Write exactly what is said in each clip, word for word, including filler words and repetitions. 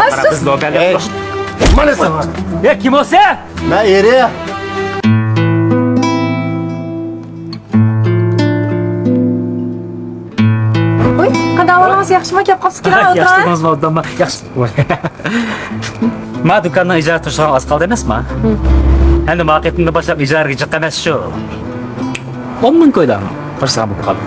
قارا، بىز لوبيالار. ئەي، مانا ساڭا. يا، كىم ئۇ سەن؟ مەن ئېرى. ۋوي، قانداق ئەھۋالىڭىز، ياخشىمۇ؟ كەپ قاپسىز، كېلىڭ، ئولتۇرۇڭ. ياخشى تۇردىڭىزمۇ، ئولتۇرما. ياخشى. ما دۇكاننىڭ ئىجارە تۇرىدىغان ئاز قالدى ئەمەسما؟ ھە. ئەمدى ما قېتىمدىن باشلاپ ئىجارىگە جىق ئەمەس شۇ. ئون مىڭ كويدام قىلسام بولۇپ قالدى.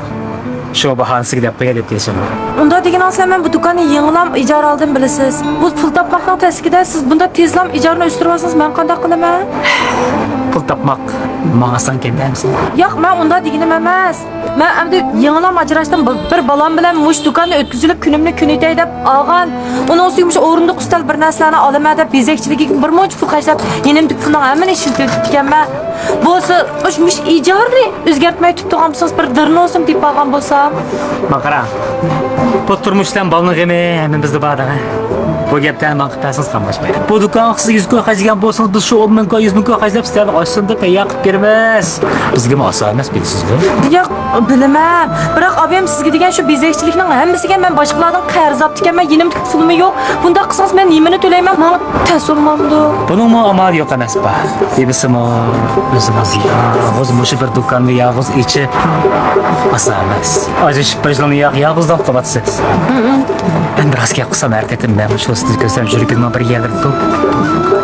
شۇ باھانى سىزگە دەپ قوياي دەپ كېلىشىم. ئۇنداق دېگىنىڭىز بىلەن مەن بۇ دۇكاننى يېڭىلام ئىجارە ئالدىم بىلىسىز. بۇ پۇل تاپماقنىڭ تەسلىكىدە سىز بۇنداق تېزلام ئىجارىنى ئۆستۈرۈۋالسىڭىز مەن قانداق قىلىمەن؟ پۇل تاپماق ماڭا ئاسانكەن دەمسىز؟ ياق، مەن ئۇنداق دېگىنىم ئەمەس. مەن ئەمدى يېڭىلام ئاجراشتىم. بىر، بىر بالام بىلەن مۇشۇ دۇكاننى ئۆتكۈزۈلۈپ كۈنۈمنى كۈنىتەي دەپ ئالغان. ئۇنىڭ ئۈستىگە مۇشۇ ئورۇندۇق ئۈستەل بىر نەرسىلەرنى ئالىمەن دەپ بېزەكچىلىكىگە بىر مۇنچە پۇل خەجلەپ، يېنىمدىكى پۇلنىڭ ھەممىنى ئىشلىتىۋېتىپتىكەنمەن. بولسا مۇشۇ، مۇشۇ ئىجارىنى ئۆزگەرتمەي تۇرۇپ تۇرغان بولسىڭىز، بىر دىرنوسۇم دېيىپ قالغان بولسام. ماڭا قارا. بۇ تۇرمۇش بىلەن بالىنىڭ غېمى ھەممىمىزدە بار دەڭە. بۇ گەپلەرنى ماڭا قىلىپ بەرسىڭىز قاملاشمايدۇ. بۇ دۇكانغا سىز يۈز كوي خەجلىگەن بولسىڭىز، بىز شۇ ئون مىڭ كوي، يۈز مىڭ كوي خەجلەپ سىلەرنى ئاشسۇن دەپ تەييار قىلىپ بېرىمىز. بىزگىمۇ ئاسان ئەمەس، بىلىسىزغۇ. ياق، بىلىمەن. بىراق ئابايام سىزگە دېگەن شۇ بېزەكچىلىكنىڭ ھەممىسىگە مەن باشقىلاردىن قەرز ئاپتىكەنمەن، يېنىمدىكى پۇلمۇ يوق. بۇنداق قىلسىڭىز مەن نېمىنى تۆلەيمەن؟ ماڭا تەس بولمامدۇ؟ بۇنىڭمۇ ئامالى يوق ئەمەس بار. دېمىسىمۇ، ئۆزىڭىز يالغۇز مۇشۇ بىر دۇكاننى يالغۇز ئېچىپ ئاسان ئەمەس. ئاجرىشىپ بىر يىلنى يا-، يالغۇزلا قىلىۋاتىسىز. ئەمدى راست گەپ قىلسام، ھەر قېتىم مەن مۇشۇ سىزنى كۆرسەم يۈرىكىمنىڭ بىر يەرلىرى توك،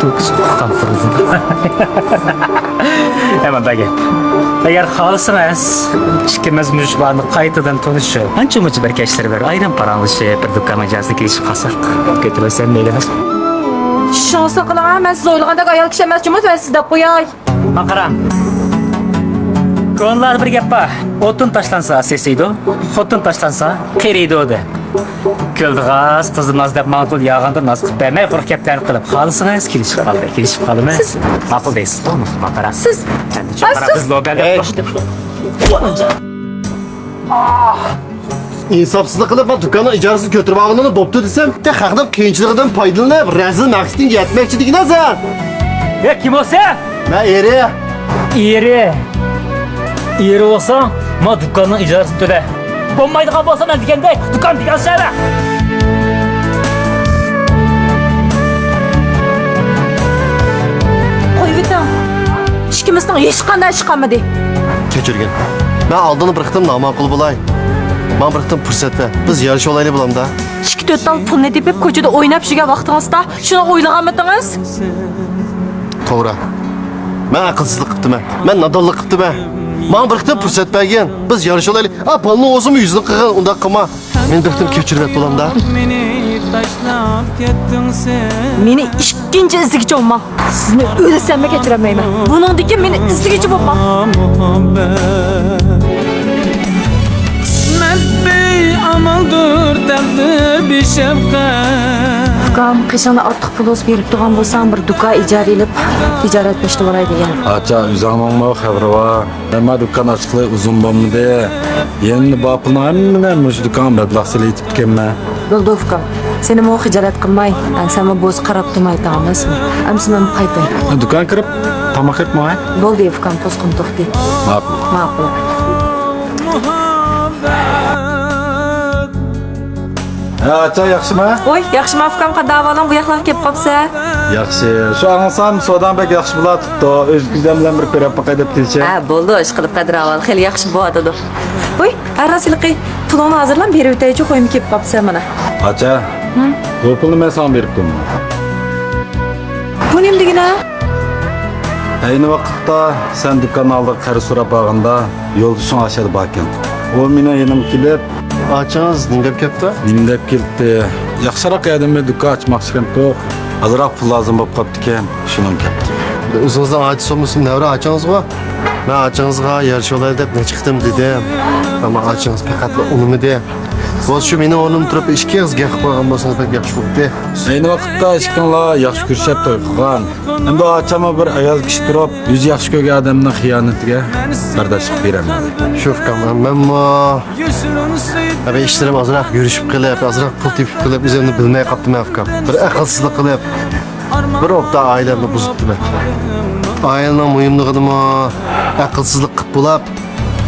توك، توك سوقۇپ قالىدۇ. ئەمما بەگەپ. ئەگەر خالىسىڭىز، ئىككىمىز مۇشۇ بارنى قايتىدىن تونۇشۇپ، ئانچە-مۇنچە بىر كەچلىرى بىر ئايرىم پاراڭلىشىپ، بىر دۇكان ئىجازىسىگە كېلىشىپ قالساق، كۆتۈرۈۋەتسەم مەيلى ئەمەسمۇ؟ ئىشىڭىزنى قىلىڭ، مەن سىز ئويلىغاندەك ئايال كىشى ئەمەس جۇمۇ، مەن سىزنى دەپ قوياي. ماڭا قاراڭ. كونىلاردا بىر گەپ بار. ئوتۇن تاشلانسا سېسىيدۇ، خوتۇن تاشلانسا قېرىيدۇ دەپ. كۆلدە غاز، قىزدا ناز دەپ ماڭا تول ياغاندا ناز قىلىپ بەرمەي، قۇرۇق گەپلەرنى قىلىپ قالسىڭىز، كېلىشىپ قالدى، كېلىشىپ قالىمىز. سىز ماقۇل دەيسىزغۇ، ماڭا قاراڭ. سىز ئەمدى چوڭ قاراپ بىز لوبيالار. ئىنساپسىزلىق قىلىپ، مانا دۇكاننىڭ ئىجارىسىنى كۆتۈرۈپ ئالغىنىڭ بوپتۇ دېسەم، خەقنىڭ قىيىنچىلىقىدىن پايدىلىنىپ، رەزىل مەقسىتىڭگە يەتمەكچى دېگىنە سەن. يا، كىم ئۇ سەن؟ مەن ئېرى. ئېرى؟ ئېرى بولساڭ، مانا دۇكاننىڭ ئىجارىسىنى تۆلە. بولمايدىغان بولسا مەن دېگەندەك دۇكان دېگەن سەۋە. قويۇۋېتىڭ. ئىككىمىزنىڭ ھېچقانداق ئىشى قالمىدى. كەچۈرگىن. مەن ئالدىن بىر قېتىم ناماقۇل بولاي. ماڭا بىر قېتىم پۇرسەت بەر. بىز يارىشىۋالايلى بولامدا. ئىككى تۆت تال پۇلنى تېپىپ، كوچىدا ئويناپ يۈرگەن ۋاقتىڭىزدا شۇنى ئويلىغانمىدىڭىز؟ توغرا. مەن ئەقىلسىزلىك قىپتىمەن. مەن نادانلىق قىپتىمەن. ماڭا بىر قېتىم پۇرسەت بەرگىن. بىز يارىشىۋالايلى. ئا، بالىنىڭ ئۆزىمۇ يۈزىنى قىلغىن، ئۇنداق قىلما. مېنى بىر قېتىم كەچۈرۈۋەت، بولامدا؟ مېنى ئىككىنچى ئىزدىگۈچى بولماڭ. سىزنى ئۆلسەممۇ كەچۈرەلمەيمەن. بۇنىڭدىن كېيىن مېنى ئىزدىگۈچى بولماڭ. قىسمەت بىر ئامالدۇر، تەقدىر بىر شەپقەت. ئۇكام، قېشىڭدا ئارتۇق پۇل بولسا بېرىپ تۇرغان بولساڭ، بىر دۇكان ئىجارە ئېلىپ، تىجارەت باشلىۋالاي دېگەن. ئاچا، ئۆزۈڭنىڭمۇ خەۋىرى بار. مەن ما دۇكان ئاچقىلى ئۇزۇن بولمىدى. يەنە بار پۇلنىڭ ھەممىنى مۇشۇ دۇكانغا مەبلەغ سېلىۋېتىپتىكەنمەن. بولدى ئۇكام. سېنىمۇ خىجالەت قىلماي، سەنمۇ بوز قاراپ تۇرماي تاڭ ئەمەسمۇ؟ ئەمسە مەن قايتاي. دۇكان كىرىپ، تاماق يەپ ماڭاي. بولدى ئۇكام، توسقۇن توختى. ماقۇل. ماقۇل. ھە، ئاچا، ياخشىما؟ ۋوي، ياخشىما ئۇكام، قانداق ئەھۋالىڭ؟ بۇ ياقلارغا كېلىپ قاپسەن. ياخشى. شۇ ئاڭلىسام، سوداڭ بەك ياخشى بولاتتى. ئۆز كۆزۈم بىلەن بىر كۆرۈپ باقاي دەپ كېلىشىم. ھە، بولىدۇ، ئىشقىلىپ قەدىر ئەھۋال خېلى ياخشى بولۇۋاتىدۇ. ۋوي، ھە راست ھېلىقى پۇلۇڭنى ھازىرلا بېرىۋېتەيچۇ، قويمۇ كېلىپ قاپسەن مانا. ئاچا، بۇ پۇلنى مەن ساڭا بېرىپ تۇرمەن. بۇ نېمە دېگىنە؟ ئەينى ۋاقىتتا سەن دۇكان ئالدىغا قەرز سوراپ بارغاندا، يولدىشىڭ ئاشەدە باركەن. ئۇ مېنىڭ يېنىمغا كېلىپ، ئاچىڭىز نېمە دەپ كەپتۇ؟ نېمە دەپ كەپتۇ؟ ياخشىراق ئادەمگە دۇكان ئاچماقچىكەنتۇق. ئازراق پۇل لازىم بولۇپ قاپتىكەن، شۇنىڭ كەپتۇ. ئۆزىڭىزنىڭ ئاچىسى بولمىسىمۇ نەۋرە ئاچىڭىزغۇ. مەن ئاچىڭىزغا يارىشىۋالاي دەپ نەچچە قېتىم دېدىم. ئەمما ئاچىڭىز پەقەتلا ئۇنىمىدى. بولسا شۇ مېنىڭ ئورنۇمدا تۇرۇپ ئىككىڭىز گەپ قىلىپ قويغان بولسىڭىز بەك ياخشى بولاتتى. ئەينى ۋاقىتتا ئىككىڭلار ياخشى كۆرۈشۈپ توي قىلغان. ئەمدى ئاچاممۇ بىر ئايال كىشى تۇرۇپ، ئۆزى ياخشى كۆرگەن ئادەمنىڭ خىيانىتىگە بەرداشلىق بېرەلمەيدۇ. شۇ ئۇكام، مەنمۇ ھەبە ئىشلىرىم ئازراق يۈرۈشۈپ قېلىپ، ئازراق پۇل تېپىپ قېلىپ، ئۆزۈمنى بىلمەي قاپتىمەن ئۇكام. بىر ئەقىلسىزلىك قىلىپ، بىر ئوبدان ئائىلەمنى بۇزۇپتىمەن. ئائىلىنىڭ مۇھىملىقىنىمۇ ئەقىلسىزلىك قىلىپ بولاپ،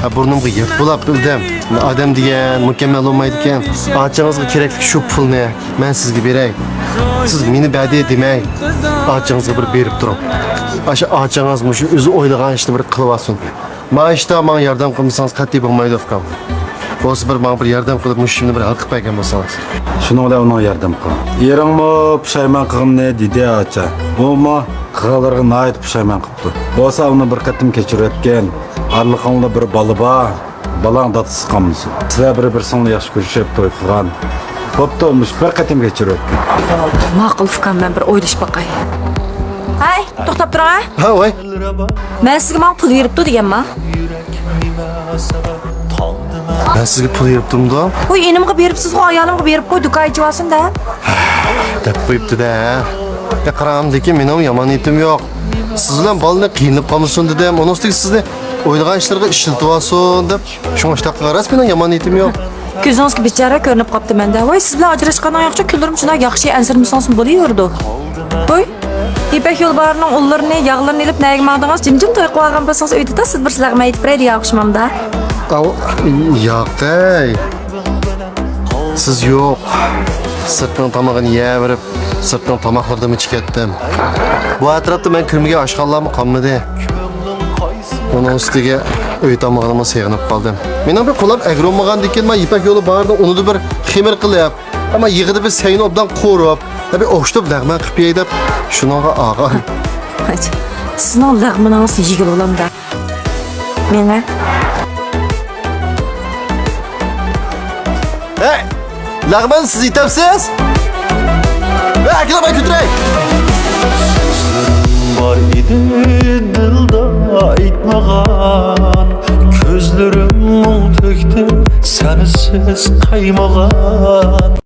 ھە، بۇرنۇمغا يىرت بولاپ بىلدىم. ئادەم دېگەن مۇكەممەل بولمايدىكەن. ئاچىڭىزغا كېرەكلىك شۇ پۇلنى مەن سىزگە بېرەي. سىز مېنى بەدىئىي دېمەي، ئاچىڭىزغا بىر بېرىپ تۇرۇڭ. ئاشۇ ئاچىڭىز مۇشۇ ئۆزى ئويلىغان ئىشنى بىر قىلىۋالسۇن. ما ئىشتا ماڭا ياردەم قىلمىسىڭىز قەتئىي بولمايدۇ، ئۇكام. بولسا بىر ماڭا بىر ياردەم قىلىپ، مۇشۇ ئىشىمنى بىر ھەل قىلىپ بەرگەن بولسىڭىز. شۇنىڭ بىلەن ئۇنىڭغا ياردەم قىلىڭ. ئېرىڭمۇ پۇشايمان قىلغىنىنى دېدى، ئاچا. ئۇمۇ قىلغانلىرىغا ناھايىتى پۇشايمان قىپتۇ. بولسا ئۇنى بىر قېتىم كەچۈرۈۋەتكىن. ئارىلىقىڭلاردا بىر بالا بار. بالاڭ دادىسى قالمىسۇن. سىلەر بىر-بىرسىڭلار ياخشى كۆرۈشۈپ توي قىلغان. بوپتۇ، مۇشۇ بىر قېتىم كەچۈرۈۋەتكىن. ماقۇل، ئۇكام، مەن بىر ئويلىشىپ باقاي. ھەي، توختاپ تۇرۇڭ ھە. ھە، ۋاي. مەن سىزگە ماڭا پۇل بېرىپتۇ دېگەنما؟ مەن سىزگە پۇل بېرىپتىمدۇ؟ ۋاي، ئىنىمغا بېرىپسىزغۇ، ئايالىمغا بېرىپ قوي، دۇكان ئېچىۋالسۇن دە. دەپ قويۇپتۇ-دە. يا قاراڭ، لېكىن مېنىڭ يامان نىيىتىم يوق. سىز بىلەن بالىنى قىينىلىپ قالمىسۇن دېدىم. ئۇنىڭ ئۈستىگە سىزنى ئويلىغان ئىشلىرىغا ئىشلىتىۋالسۇن دەپ، شۇڭا ئىشتاق قىلغان. راست، مېنىڭ يامان نىيىتىم يوق. كۆزىڭىزگە بىچارە كۆرۈنۈپ قاپتۇ مەندە. ۋاي، سىز بىلەن ئاجراشقاننىڭ ياخشى، كۈنلىرىم شۇنداق ياخشى، ئەنسىرىمىسىڭىزمۇ بولۇۋېرىدۇ. ۋاي، يىپەك يولى باھارىنىڭ ئۇنلىرىنى، ياغلىرىنى ئېلىپ نەگە ماڭدىڭىز؟ جىمجىم توي قىلىۋالغان بولسىڭىز ئۆيدە، سىز بىر لەغمەن ئېيتىپ بېرەي دېگەن ئوخشىمامدا. ئاۋۇ، ياقەي. سىز يوق. سىرتنىڭ تامىقىنى يەۋېرىپ، سىرتنىڭ تاماقلىرىدىمۇ ئىچىپ كەتتىم. بۇ ئەتراپتا مەن كۆرمىگەن ئاشخانىلارمۇ قالمىدى. ئۇنىڭ ئۈستىگە ئۆي تامىقىنىمۇ سېغىنىپ قالدىم. مېنىڭ بىر قولام ئەگرى بولمىغاندىكىن، مەن يىپەك يولى باھارىدا ئۇنىدا بىر خېمىر قىلىپ، ئەمما يېغىدا بىر سەينى ئوبدان قورۇپ، بىر ئوخشىتىپ لەغمەن قىلىپ يەي دەپ شۇنىڭغا ئالغان. سىزنىڭ لەغمىنىڭىزنى يېگىلى بولامدا. مېڭە. ھەي! لەغمەن سىز يېتەمسىز؟ ھەي، ئەكېلىڭ، مەن كۆتۈرەي! سۆزلىرىڭ بار ئىدى دىلدا ئېيتمىغان، كۆزلىرىم مۇڭ تۆكتى سەنسىز قايمىغان.